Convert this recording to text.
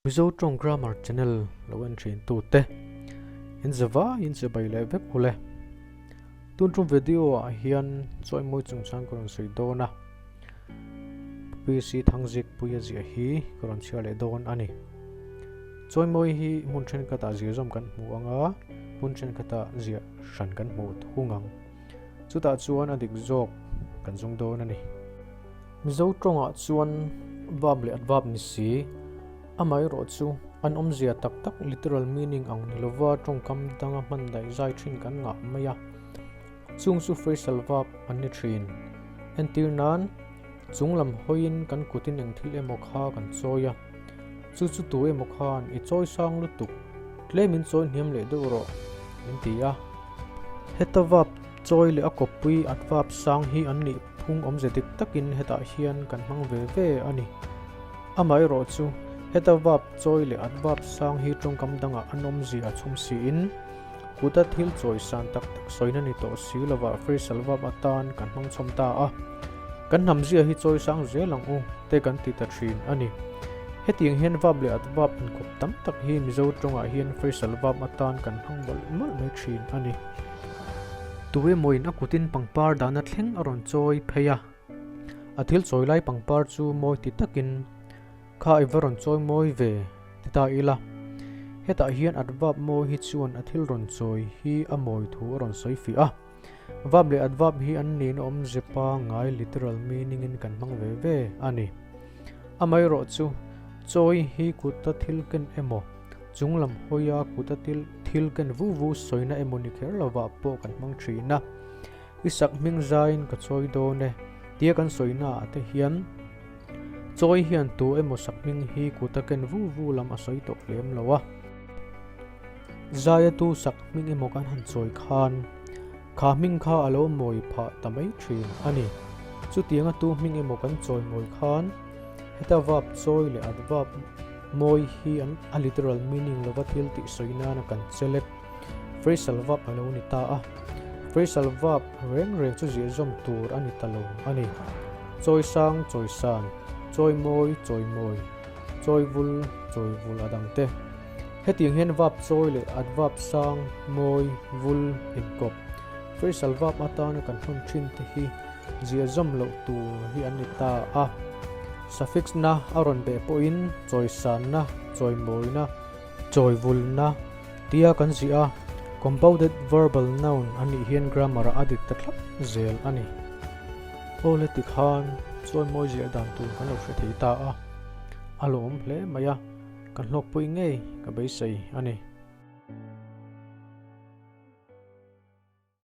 Mizo Tawng Grammar Channel lo en thin tute in zava in che bai leh vek ule. Tun tum video ah hian chawimawi chungchang ka rawn sawi dawn a. PC Thangzik Puia ziah hi ka rawn chhiar leh dawn a ni. Chawimawi hi hmun thenkhatah ziah zawm kan hmu ang a, hmun thenkhatah ziah hran kan hmu thung ang. Chutah chuan a dik zawk kan zung dawn a ni. Mizo tawngah chuan verb leh adverb ni si, amaherawh chu an awmzia tak tak literal meaning ang ni lova tawngkam danga hman daih zai thin kan ngah mai a. Chung chu phrasal verb an ni thin. Entir nan, chung lam hawiin kan kutin eng thil emaw kha kan chawi a. Chu chu tu emaw khan i chawi sang lutuk, tlemin chawi hniam leh deuh rawh, min ti a. Heta verb chawi leh a kawppui adverb sang hi an nih Phung awmze dik takin hetah hian kan hmang ve ve a ni. Amaherawh chu, heta verb chawi leh adverb sang hi tawngkam dangah an awmzia a chhum siin, kuta thil chawi san tak tak sawina ni tawh si lovah phrasal verb atan kan hmang chhawm ta a. Kan hnamzia hi chawi sang zel ang u te kan ti ta thin a ni. Hetiang hian verb leh adverb inkawp tam tak hi Mizo tawngah hian phrasal verb atan kan hmang mawlh mawlh mai thin a ni. Tuemawin a kutin pangpar dahna thleng a rawn chawi phei a, a thil chawi lai pangpar chu mawi ti takin, Kha i va rawn chawi mawi ve, ti ta ila. Hetah hian adverb mawi hi chuan a thil rawn chawi hi a mawi thu a rawn sawi fiah a. Verb leh adverb hi an nin awmze pangngai literal meaning in kan hmang ve ve a ni. Amaherawh chu, chawi hi kuta thil ken emaw, Chung lam hawia kuta til thil ken vu vu sawina emaw ni kher lovah pawh kan hmang thin a. I sak hming zaiin ka chawi dawn e tia kan sawina ah te hian chawi hian tu emaw sak hming hi kuta ken vu vu lam a sawi tawh lem lo a. Zaia tu sak hming emaw kan han chawi khan kha hming kha a lo mawi phah ta mai thin a ni. Chutianga tu hming emaw kan chawi mawi khan heta vap chawi leh at vap Mawi hi an a literal meaning lova thil tih sawi nana kan chelek phrasal verb a lo ni ta a. Phrasal verb reng reng chu ziah zawm tur a ni ta lo a ni. Chawi sang, chawi san, chawi mawi, chawi mawi, chawi vul, chawi vul a dang te. Hetiang hian verb chawi leh adverb sang, mawi, vul, inkawp, phrasal verb atana kan hman thin te hi Ziah zawm loh tur hi an ni ta a, suffix na a rawn beh pawhin chawisanna, chawimawina, chawivulna tia kan ziah a, compounded verbal noun a nih hian grammar ah a dik ta thlap zel a ni. Aw le tikhan chawimawi ziah dan tur kan lo hre thei ta a, a lawm hle mai a, kan hlawkpui ngei ka beisei a ni.